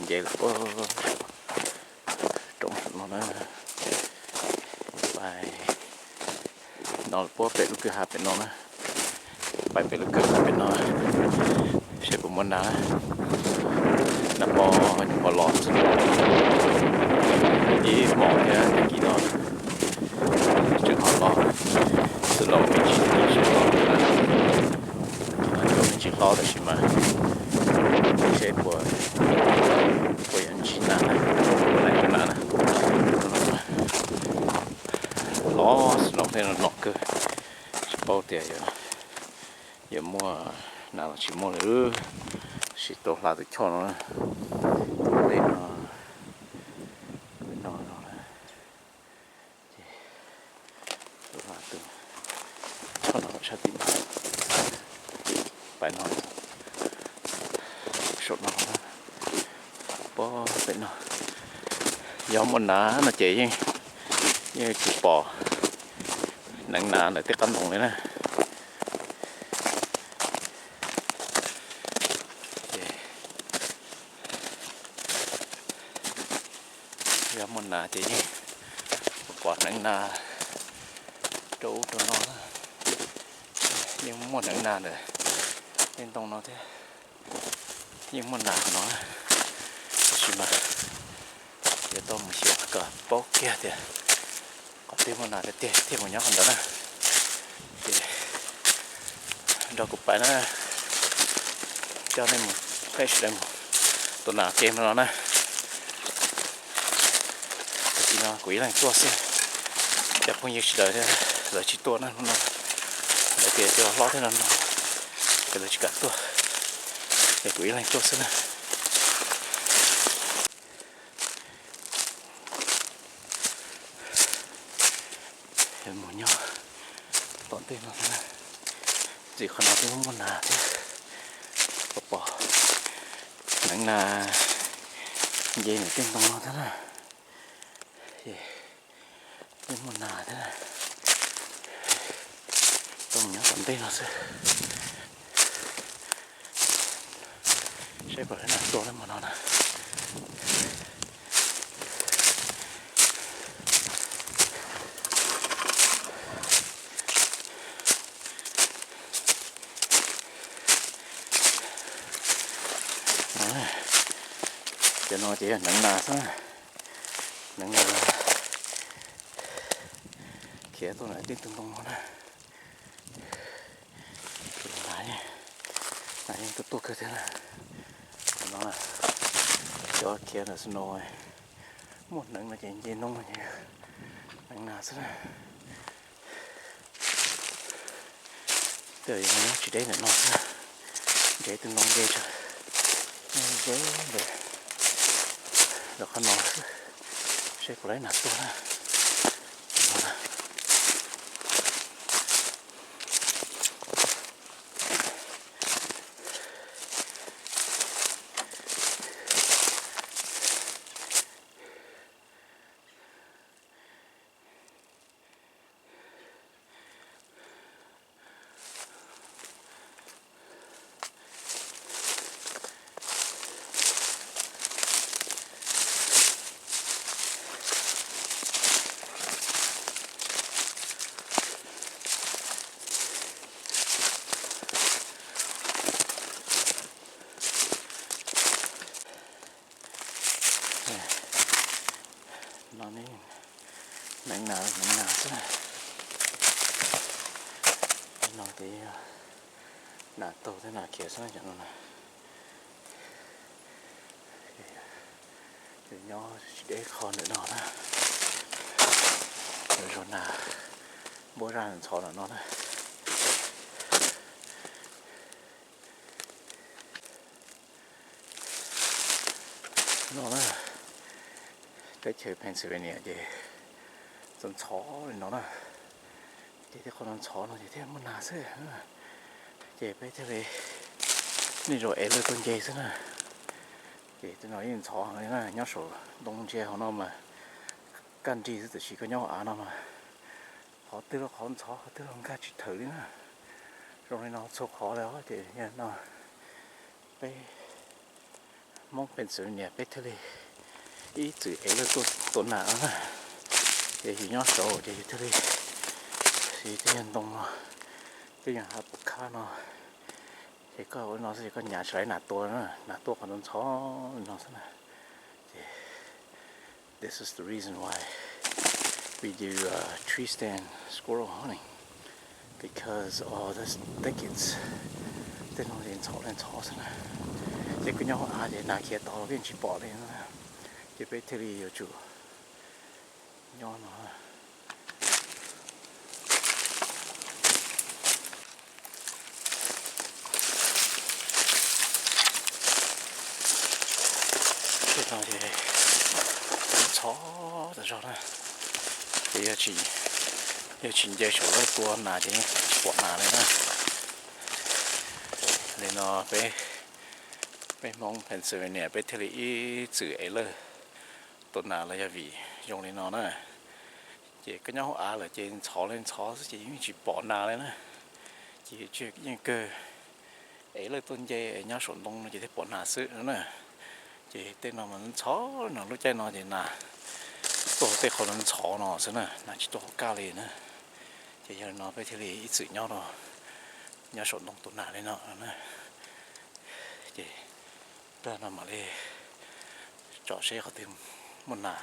Nce lawm puag saum roob saum no na. Pais no lawm puag pem lub kwj ha pem no na. Pais pem lub kwj ha pem no seb puas muaj nas. Nag hmo nyuam qhuav los xwb, ib hmos thiab tag kis no tseem ho los, snow me ntsis, tag kis seb los na. Tag kis no cov me ntsis hlob tab sis mas seb puas, puas yuav ntsib nas, puas ntsib nas na. Los snow thiab no kawg, tsis paub tias yuav muaj nas los tsis muaj li. Tab sis tau hla tus choj no na, pem no, pem no no na, ces tau hla tus choj no sab tim no, pais no saum no, puag pem no. Yog muaj nas no ces yeej, yeej tsis pom hneev nas ntawm tej qab ntoo li na. Ces yog muaj nas ces yeej pom hneev nas rau ub rau no na. Yeej muaj hneev nas ntawm tej ntoo no thiab. Yeej muaj nas no, tab sis mas yuav tau mus xyuas kom paub kiag tias qhov twg muaj nas tiag tiag thiaj mus nyob qhov ntawd na. Ces nrog kuv pais na, coj nej mus, peb sawv daws mus tua nas ke no na. Tam sim no kuv ib leeg tuaj xwb, cov phooj ywg sawv daws thiab lawv tsis tuaj na, hnub no lawv tias cov hlob thiab no no ces lawv tsis kam tuaj, ces kuv ib leeg tuaj xwb na. Mus nyob tom ntej no xwb na, txij qhov no twb muaj nas thiab, pom pom hneev nas nce ntawm tej ntoo no thiab na. Yeej muaj nas thiab na. Tuaj mus nyob tom ntej no xwb, seb puas lawv nas tuaj lawm mas no na. Cov no ces yog hneev nas xwb, hneev nas khiav tuaj ntawm tej ntoo no na. Nas yeej tuaj tuaj kawg thiab na. No na, cov khiav ntawm snow, muaj hneev no ces nce ntoo no ces hneev nas xwb na. Twb yog nyob tsis deb ntawm no xwb, nce tus ntoo nce tsawg, nce ntawm qhov no xwb, seb puas lawv nas tuaj na. No ne, hneev nas hneev nas xwb. No ces nas taug thiab nas khiav xwb cov no na. Nyob tsis deb qho ntawm no na. Zos nas npuab zaj ntxhov ntawm no na. No na, teb chaws Pennsylvania ces txawm ntxhov li no na. Ces tej qhov no ntxhov no ces thiaj muaj nas xwb. Ces peb thiaj li niaj zaus ev lwj tuaj nce xwb na. Ces tej no yeej ntxhov heev li na, nyob saum ntoo ntsia hauv no mas kaj nrig xwb, tiam sis koj nyob hauv av no mas qhov twg los qhov ntxhov, qhov twg los nkag tsis thawm li na. Zoo li no txhua qhov li os. Ces yog no peb Hmoob Pennsylvania peb thiaj li ib txwm ev lawj tua nas no na. Ces yus nyob saud ces yus thiaj li, yus twb yog ntoo no, twb yog hav pum khab no, ces koj ua no xwb ces koj nyav tsis tau nas tua na, nas tuaj qhov ntxhov ntxhov li no xwb na. Ces this is the reason why we do uh, tree stand squirrel hunting, because all the thickets, tej no ces ntxhov li ntxhov xwb na. Ces koj nyob hauv av ces nas khiav tod los koj yeej tsis pom li na. Ces peb thiaj li yuav tsum nyob no. Tej no ces ntxhov tas zog na. Ces yog tsis nce saum lawj tua nas ces yeej tsis pom nas li na. Li no peb, peb Hmoob Pennsylvania peb thiaj li ib txwm ev lawj tua nas los yog vim zoo li no na. Ces koj nyob hauv av lawm ces ntxhov li ntxhov xwb ces yeej tsis pom nas li na. Ces yeej kawg ev lawj tuaj nce nyob saum ntoo no ces thiaj pom nas xwb no na. Ces tej no mas ntxhov no, lub caij no ces nas tuaj tej qhov ntxhov no xwb na, nas tsis tuaj hauv kaj li na. Ces yog li no peb thiaj li ib txwm nyob rau, nyob saum ntoo tua nas li no na. Ces plag no mam li tsom seb qhov twg muaj nas,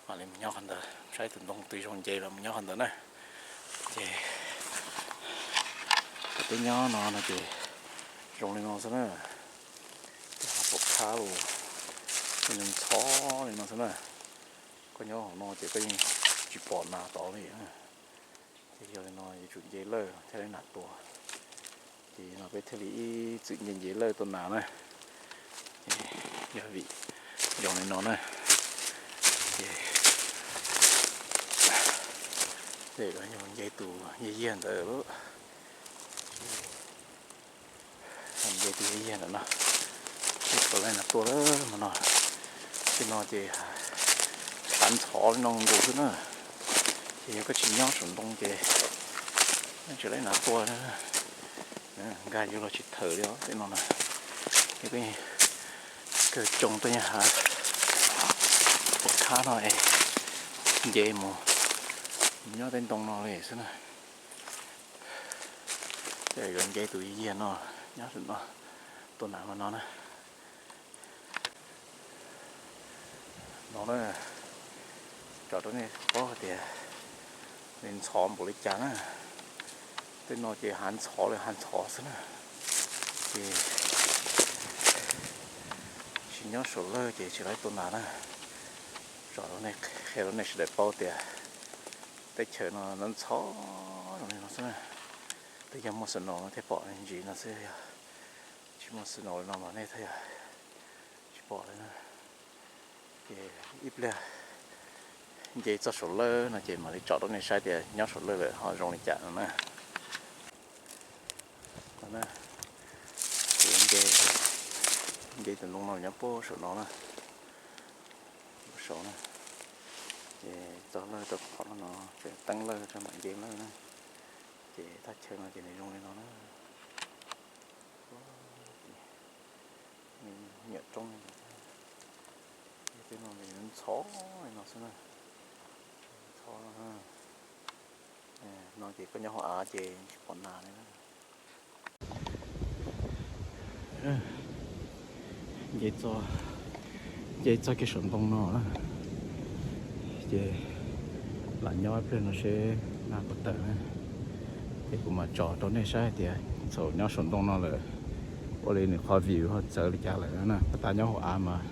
mam li mus nyob qhov ntawd, saib tus ntoo twg zoo nce los mus nyob qhov ntawd na. Ces peb nyob no no ces zoo li no xwb na. Tej hav pom khab los, tej ntxhov li no xwb na. Koj nyob hauv no ces koj yeej tsis pom nas tod li. Ces yog li no yuav tsum nce lawj thiaj li nas tua. Ces no peb thiaj li ib txwm nce nce lawj tua nas na. Yog vim zoo li no na. Ces tej yog nce tus yag yag ntawd lawm. Nce tus yag yag ntawm no, tsis pom leej nas tua lawm mas no. Tej no ces hav ntxhov li no nkaus xwb na. Ces yog koj tsis nyob saum ntoo ces yeej tsis leej nas tua na. Nkag yuav los tsis thawm li os tej no na. Ces kawg tsoo tuaj nyob hav pom khab no es nce mus nyob tej ntoo no li xwb na. Ces yuav nce tus yag yag no nyob saum no tua nas mas no na. No na, tso rau nej paub hais tias nws ntxhov npaum li cas na. Tej no ces hav ntxhov li hav ntxhov xwb na. Ces tsis nyob saum lawj ces tsis laib tua nas na. Tso rau nej, qhia rau nej sawv daws paub tias teb chaws no ntxhov zoo li no xwb na. Twb yog muaj snow no thiaj pom ntsis no xwb, yog tsis muaj snow li no mas nej thiaj yog tsis pom li na. Ces ib pliag nce txog saum lawj no ces mam li tsom rau nej saib tias nyob saum lawj lawm ho zoo li cas no na. Ces nce tus ntoo no nyob puag saum no na, puag saud na. Ces txog lawj rau qhov no no tseem teeb lawj rau mam nce lawj na. Ces thaj chaw no ces nws zoo li no na. Nyuam roob li no, tej no nws ntxhov li no xwb na. Ntxhov no, no ces koj nyob hauv av ces tsis pom nas li na. Nce txog, nce txog kiag saum ntoo no na, ces lam nyob ib pliag no seb nas puas tawm na. Ces kuv mam tso rau nej saib hais tias thaum nyob saum ntoo no lawm, ua li nws qhov view ho txawv li cas lawm na. Pab tas nyob hauv av mas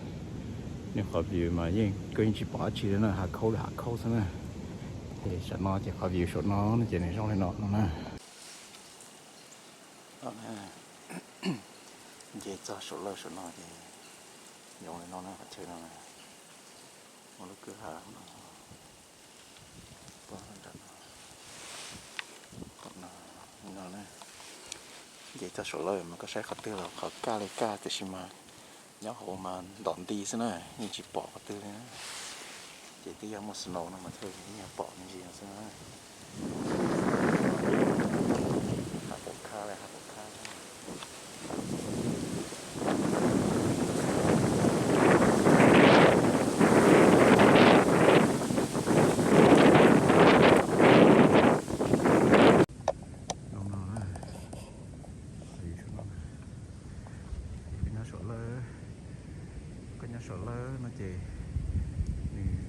nws qhov view mas yeej koj yeej tsis pom dab tsi li na, hav khaub li hav khaub xwb na. Ces saum no ces qhov view saum no no ces nws zoo li no no na. Nce txog saum lawj saum no ces zoo li no na, qhov chaw no na, muaj lub kwj ha no, tom no, no na. Nce txog saum lawj mas koj saib qhov twg los qhov kaj li kaj, tiam sis mas nyob hauv mas ntom nti xwb na, yeej tsis pom qhov twg li na. Ces twb yog muaj snow no mas thiaj li yeej yog pom me ntsis no xwb na. Hav pom khab li hav pom khab. Saum lawj no ces nws,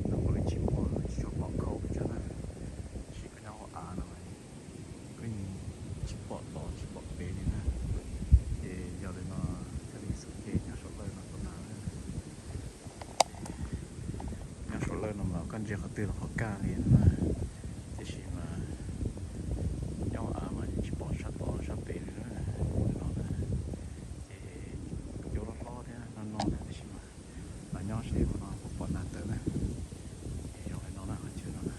nws ua li tsis pom, tsis tshua pom khau pes tsawg na, tab sis koj nyob hauv av no mas koj yeej tsis pom tod tsis pom pem li na. Ces yog li no thiaj li xub ces nyob saum lawj no tau na. Nyob saum lawj no mas koj ntsia qhov twg los qhov kaj li na, tiam sis mas nyob av mas yeej tsis pom sab tod sab pem li na. No na, ces cua loj hlob thiab no no na, tiam sis mas los nyob seb ua no puas pom nas tawm na. Ces yog li no na, qhov chaw no na.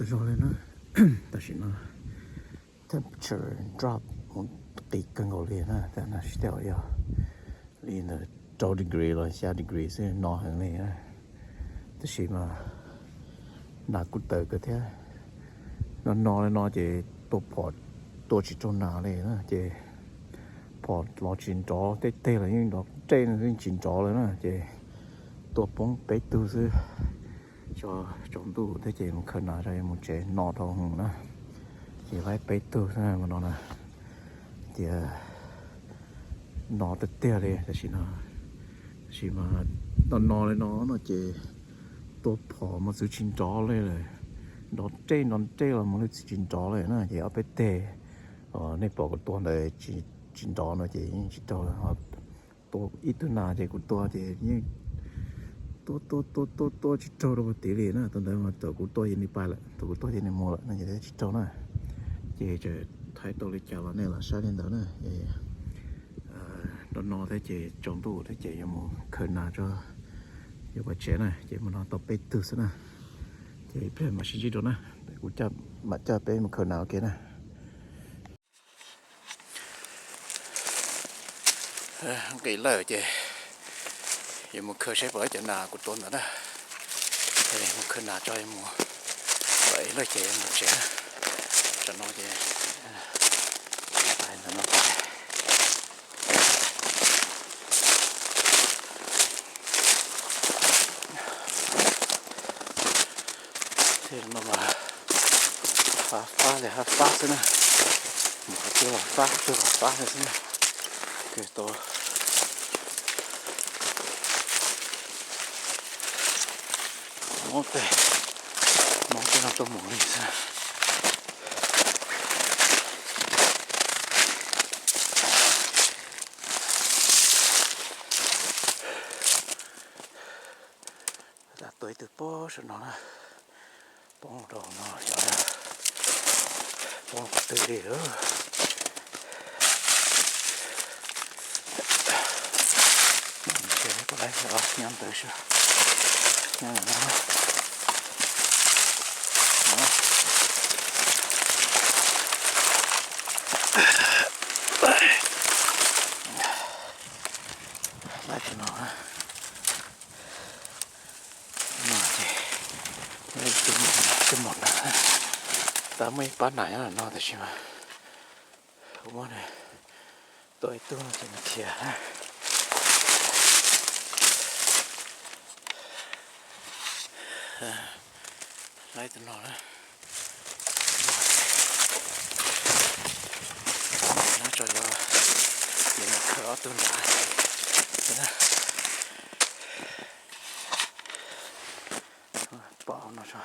Tau zog li na, tam sim no temperature drop mus qis kawg nkaus li na, tam no sib tej yog li ntawm rau degree los xya degree xwb, no heev li na. Tab sis mas nas kuj tawm kawg thiab. No no li no ces tua phom tua tsis raug nas li na, ces phom los tsis nrov, tej teg los yeej nrov, tej no yeej tsis nrov lawm na, ces tua poob peb tug xwb. Tsaus ntuj thiab ces mus khaws nas tso yuav mus tsev, no dhau hwv na. Ces laib peb tug xwb no na, ces no tiag tiag li tam sim no. Tab sis mas no no li no no ces tua phom mas txwv tsis nrov li lawm, nrov rej nrov rej los mas lub txwv tsis nrov li na, ces ob peb teg nej pom kuv tua ntawd tsis nrov no ces yeej tsis raug. Tua ib tug nas ces kuv tua ces yeej tua tua tua tua tua tsis raug rau puag tid li na. Tus ntawd mas thaum kuv tua ces nws pais lawm, thaum kuv tua ces nws mus lawm no ces thiaj tsis raug na. Ces txawm thaij tau li cas los nej lam saib li ntawd na. No no thiab ces tsaus ntuj thiab ces yuav mus khaws nas tso yuav pais tsev na, ces mus no tau peb tug xwb na. Ces ib pliag mam sib ntsib dua na, kuv mam coj peb mus khaws nas ua ke na. Nqis lawm ces yuav mus khaws seb puas ib cov nas kuv tua ntawd na. Mus khaws nas tso yuav mus ev lawm ces yuav mus tsev na. Tam no ces ntawm no thiab no mas hav fab li hav fab xwb na. Mus qhov twg los fab, qhov twg los fab li xwb na. Ces tau Hmoob tej, Hmoob tej no tuaj mus li xwb. Tab tom tua ib tug poob saum no na, poob rau no xyov poob qhov twg li. Nyob ntawd, nyob ntawd. Laib tus no, no ces ib tug, ib tug mos nas, tab muaj ib pab nas nyob no tab sis mas kuv muab nws tua ib tug no ces nws khiav. Laib tus no na, nyob tso, yuav mus khaws ob tug nrad. Pom no tso,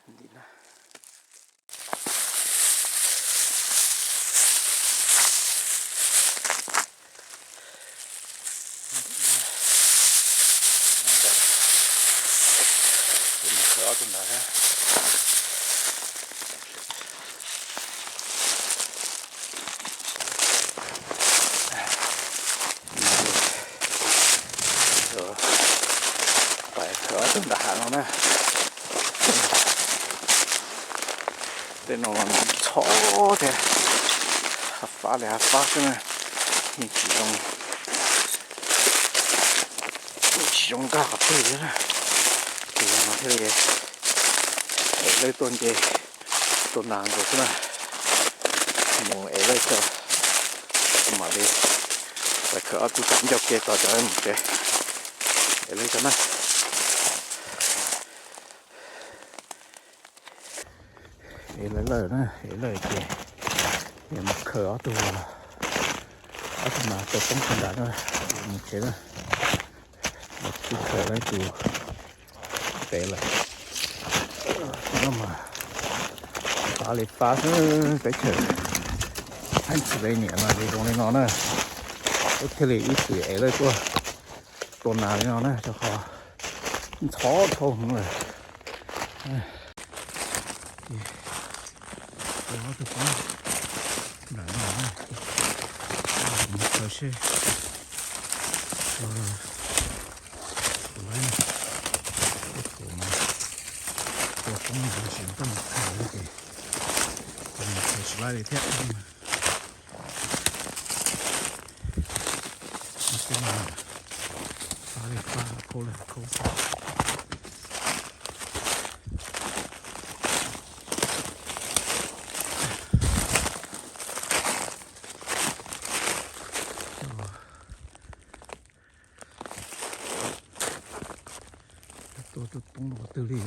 ntim na. Mus khaws ob tug ntawd. Pais khaws ob tug nram hav no na. Tej no ntxhov thiab, hav fab li hav fab xwb na, yeej tsis zoo, yeej tsis zoo nkag qhov twg li na. Ces yog no thiaj li ev lawv tuaj nce tua nas nkaus xwb na. Mus ev lawv tso, mam li pais khaws ob tug ncauj ke tos cov mus tsev, ev lawv tso na. Ev lawv lawm na, ev lawm ces yuav mus khaws ob tug, ob tug nas tau poob rau nrad na, yuav mus tsev na. Kuv khaws lawv tus pem lawm. No mas fab li fab xwb, teb chaws Pennsylvania mas zoo li no na, peb thiaj li ib txwm ev lawv tuaj tua nas li no na, rau qhov ntxhov dhau hwv lawm. Ces ob tug poob nram no na, mus khaws seb puas laib na. Tej thaum mas tua poob ntawd tsis nto Lawv li thiab. Xav li faj khaub lawm khaub xwb. Tua tus poob los twg li.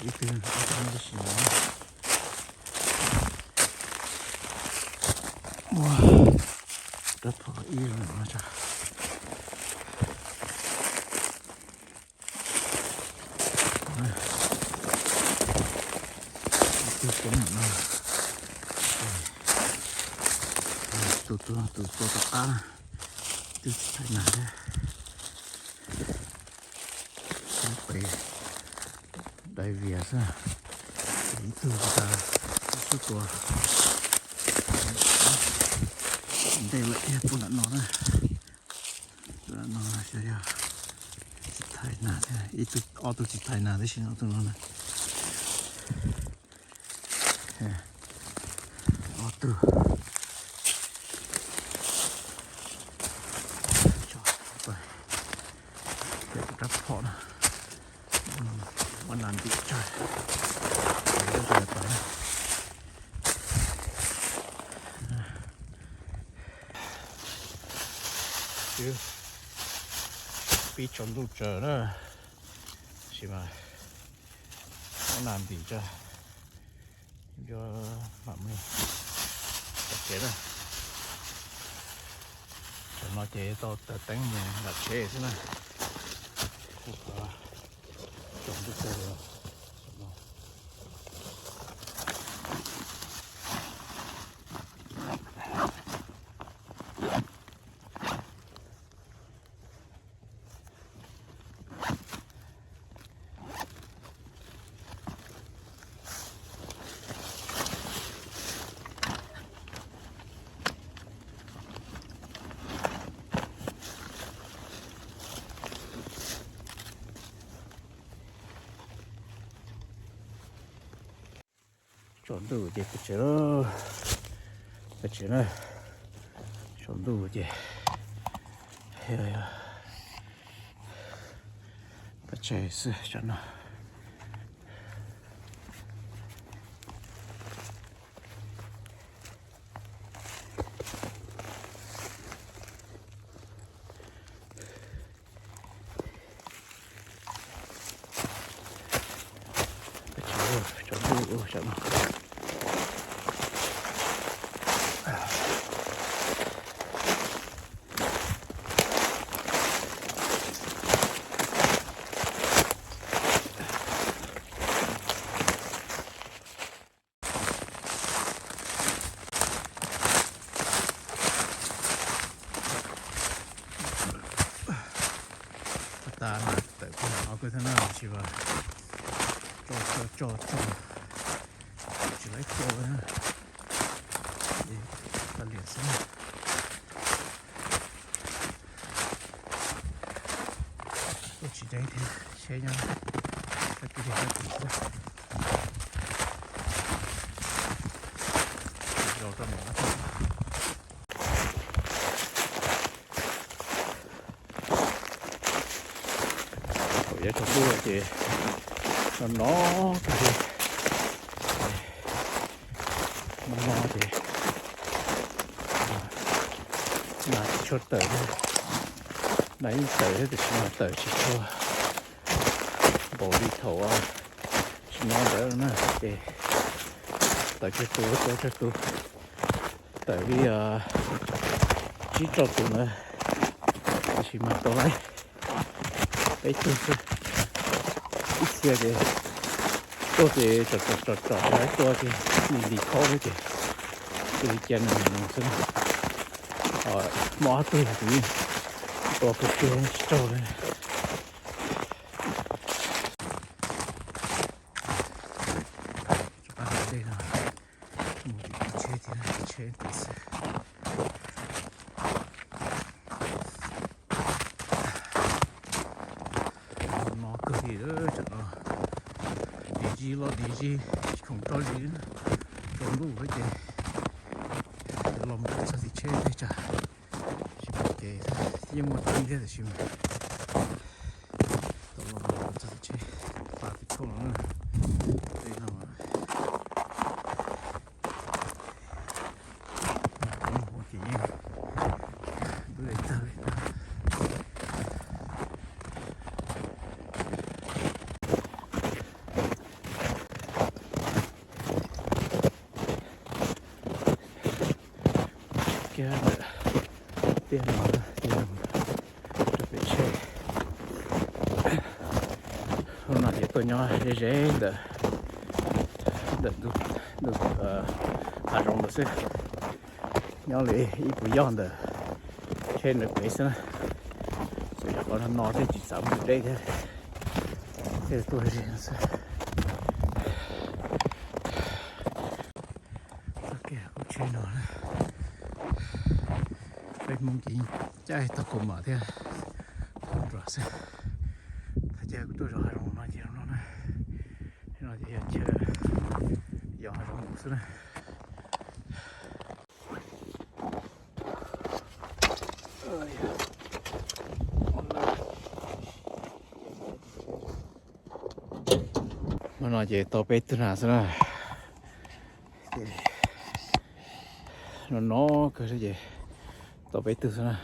Ib tug ib tug tab sis muaj rab phom ib zoo no tso. Ib tug poob no, tus tus tus tua tom qab na, twb tsis thaiv nas thiab. Pem dai vias xwb, ib tug tsis tas, ib tug tua ntej lawm thiab puag nram no na. Puag nram no xyov yog tsis thaiv nas thiab, ib tug ob tug tsis thaiv nas tab sis no tus no na. Ob tug. Pem tus rab phom na, muab nas ntim tsawg. Twb pib tsaus ntuj tsawv na, tab sis mas muab nas ntim tsawg. Yuav mam mus tsev na. Tam no ces tau taws teeb mus nram tsev xwb na. Kuv qhov tsaus ntuj tsawg li. Tsaus ntuj ces peb tsev, peb tsev na. Tsaus ntuj ces peb tsev xwb tsam no. Tag tag na, tawm pem no kawg thiab na, tab sis mas tso tso tso tso tsis laib tua na, es tag liam xwb na. Tuaj tsis deb thiab, seb nyob tag kis li tag kis xwb. Zoo rau mus na. Thaum yav tsaus ntuj ces no no kawg li, no no ces nas tsis tshua tawm, nas yeej tawm thiab tiam sis mas tawm tsis tshua npaum li thaum tsis no ntawd na, ces tawm tsawg tus tua tsawg tus, tawm li tsib rau tus ntawd, tiam sis mas tau laib peb tug xwb. Ib txhia ces tuaj ces tsom tsom tsom tsom tsis laib tua ces lim lim khaub xwb ces cia li cia nws no xwb na. Muaj ob tug ces kuv yeej tua kiag tsis raug li. Rov qab hla dej no mus tim tsheb thiab, tsheb ntawd xwb. Zis los dim zis, tsis khoom tso zis, tsaus ntuj ces los mus txog tim tsheb teb tsam tsis pom kev, yeej muaj tseeb thiab tiam sis mas tau los txog tim tsheb, pas tim thauj los na, tej no ua ces yeej dub li tag li tag. Kiag ntawm tiaj no, tiaj no rau pem tsheb. Hnub no ces tuaj nyob ze ze ntawm, ntawm ntu, ntu hav zoov ntawd xwb, nyob li ib puas yoj ntawm tsheb ntawd pem xwb na. Txawm yog qhov no no thiaj tsis txav mus deb thiab, thiaj tuaj ze no xwb. Txoj kev kuv tsheb no na, peb Hmoob ces yeej caij tau kaus mom thiab nruas xwb. Thaj chaw kuv tuaj zov hav zoov no ces zoo no na, no ces yog chaw yos hav zoov mus xwb na. Hmo no ces tau peb tug nas xwb na. No no kawg ces tau peb tug xwb na.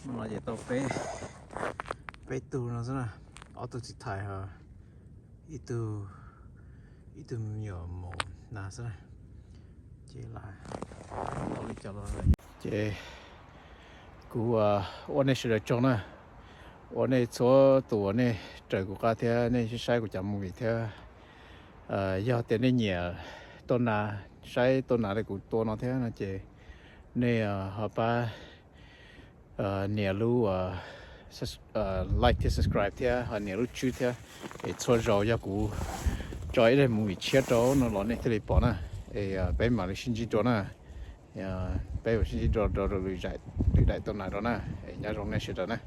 Hmo no ces tau peb, peb tug no xwb na. Ob tug txiv thais, ib tug, ib tug me nyuam maum nas xwb na. Ces kuv ua nej sawv daws tsaug na, ua nej txhua tus uas nej raws kuv qab thiab nej saib kuv cov movie thiab. Yog tias nej nyiam Tau Nas, saib Tau Nas li kuv tua no thiab no ces nej ho pab nias lub like thiab subscribe thiab ho nias lub tswb thiab, es txhua zaus yog kuv tso ib daim movie tshiab rau no los nej thiaj li pom na. Es peb mam li sib ntsib dua na. Peb mam sib ntsib dua rau lwm daim Tau Nas rau na. Es nyob zoo nej sawv daws na.